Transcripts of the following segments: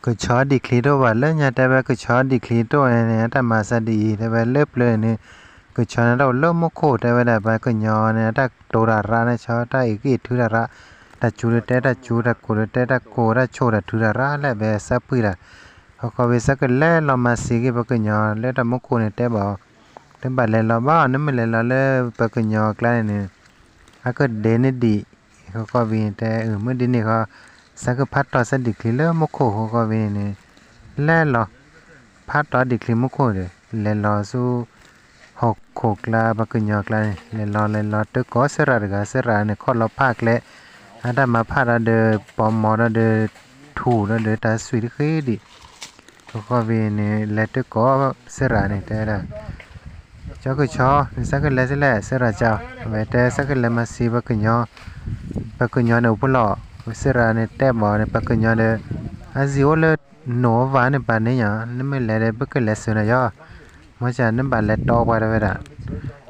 ကဆီဒံၣ်ချံတအိၣ်ဘၣ်လၢညါ တဲဝဲ ကဆီဒံၣ်ချံတအိၣ်န့ၣ် အတၢ်မၤစၢၤဒ်အံၤ တဲဝဲ လၢပျၢၤန့ၣ် ကဆီန့ၣ်တၢ်အိၣ်လၢမူခိၣ် တဲဝဲဒၣ် ပှၤကညီန့ၣ် အတၢ်တိၤတၢ်ရၣ်န့ၣ်ဆီ တၢ်အံၤက့ၤထုတၢ်ရၣ်, တၢ်စူၤဒီးတဲတၢ်စူၤ တၢ်ကိၢ်ဒီးတဲတၢ်ကိၢ် တၢ်ဆိၣ်ဒီးထုတၢ်ရၣ်လၢဘဲ ဆၢပှံၢ်တၢ်, ခီခီဝံၤ ဆၢကလဲၤလီၤမၤစံးက့ၤပှၤကညီလၢတၢ်မူခိၣ်န့ၣ် တဲဘၣ်အီၤ, တဘၣ်လဲၤလီၤဘၣ် နမ့ၢ်လဲၤလီၤလၢပှၤကညီအကျါန့ၣ်န့ၣ် အကဒဲန့ၢ်ဒံး, ခီခီဝံၤတဲ အၢ မ့ၢ်ဒ်န့ၣ်ဃီ ဆၢကဖးတီၢ်ဆၢဒံၣ်ချံလၢမူခိၣ် ခီခီဝံၤန့ၣ်န့ၣ် လဲၤလီၤ ဖးတီၢ်ဒံၣ်ချံမူခိၣ်ဒီး လဲၤလီၤဆူ ဟီၣ်ခိၣ်ကျါ ပှၤကညီကျါန့ၣ် လဲၤလီၤလဲၤလီၤတုၤကိးစ့ရးတဂၤ စ့ရးန့ၣ် ခီၣ်လီၤဖးကျဲ, အတၢ်မၤဖးဒီးဒီး ပိာ်မီၤဒီးဒီး ထူၣ်ဒီးဒီးတၢ်ဆွံတဃ့ဒံး ခီခီဝံၤန့ၣ် လဲၤတုၤကိးစ့ရးန့ၣ် တဲဝဲဒၣ် ကၠီကဆီ နဆၢကလဲၤစ့လဲၣ် စ့ရးကၠီ, အဝဲတဲဆၢကလဲၤမၤစံးပှၤကညီ, ပှၤကညီန့ၣ်အိၣ်ဖှိၣ်လီၤ, စ့ရးန့ၣ်တဲဘၣ်န့ၣ် ပှၤကညီဒီး အစံးအိၣ်လၢ နိၣ်အီၣ်ဝၤန့ၣ်ပာ်န့ၣ်ညါ နမ့ၢ်လဲၤဒီးပကလဲၤဆှၢနၤယီၤ, မ့ၢ်စ့ၢ်နဘၣ်လဲၤတီပှၤတဲဝဲဒၣ်,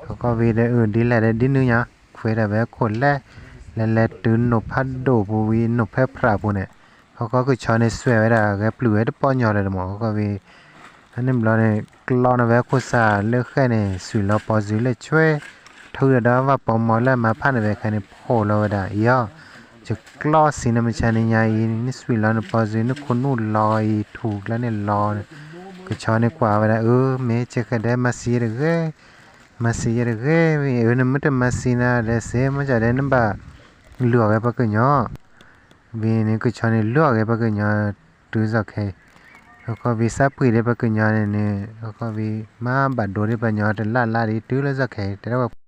ခီခီဝံၤဒီး အၢ ဒ်လဲၣ်ဒီးဒ်နုၤညါ, ခွဲးဒၣ်ဝဲခိၣ်လဲၣ်, လဲၤလဲၤတုၤနိၣ်ဖးဒိၣ်ပူၤဝံၤ နိၣ်ဖဲဖြးပူၤန့ၣ်, ခီခီကဆီန့ၣ်စွဲးဝဲဒၣ် ဂဲၤပျုၢ်ဝဲတပီၢ်ညီလၢၤဒီးမး ခီခီဝံၤ အန့ၣ်ဘျီန့ၣ် ကျီန့ၢ်ဝဲခိၣ်စးလၢဃဲန့ၣ် ဆွံးလီၤပီၢ်စုလၢဆွဲ, ထုးဒီးဒီးဘၣ်ပိာ်မီၤလၢအမၤဖးန့ၢ်ဝဲခဲန့ၣ် ဖှိၣ်လီၤဝဲဒၣ်အံၤအီၤ, ယကျီစံးနမ့ၢ်ဆါန့ၣ်ညါအံၤ နဆွံးလီၤနပီၢ်စု နခိၣ်နူာ်လီၤအံၤ ထူၣ်ကျါန့ၣ်လီၤ, ကဆီန့ၣ်ကွၢ်ဝဲဒၣ် အၢ မ့ၢ်ကဲဃဲဒဲး မၤစံးယဲတဂ့ၤ, မၤစံးယဲတဂ့ၤ, အၢ နမ့ၢ်တမၤစံးနၤဒီးစ့ မ့ၢ်စ့ၢ်ဒီးနဘၣ် လုၢ်အီၣ်ဂဲၤပှၤကညီ ဝံၤန့ၣ် ကဆီန့ၣ်လုၢ်အီၣ်ဂဲၤပှၤကညီ တုၤစ့ၢ်ကီးခဲအံၤ, ခီခီဝံၤစးပှံၢ်ဒီးပှၤကညီန့ၣ်န့ၣ် ခီခီဝံၤ မၤဘၣ်ဒိဒ်ပှၤကညီတလၢ်လၢ်ဒ်တုၤလၢစ့ၢ်ကီးခဲအံၤ တဲဒၣ်ဝဲ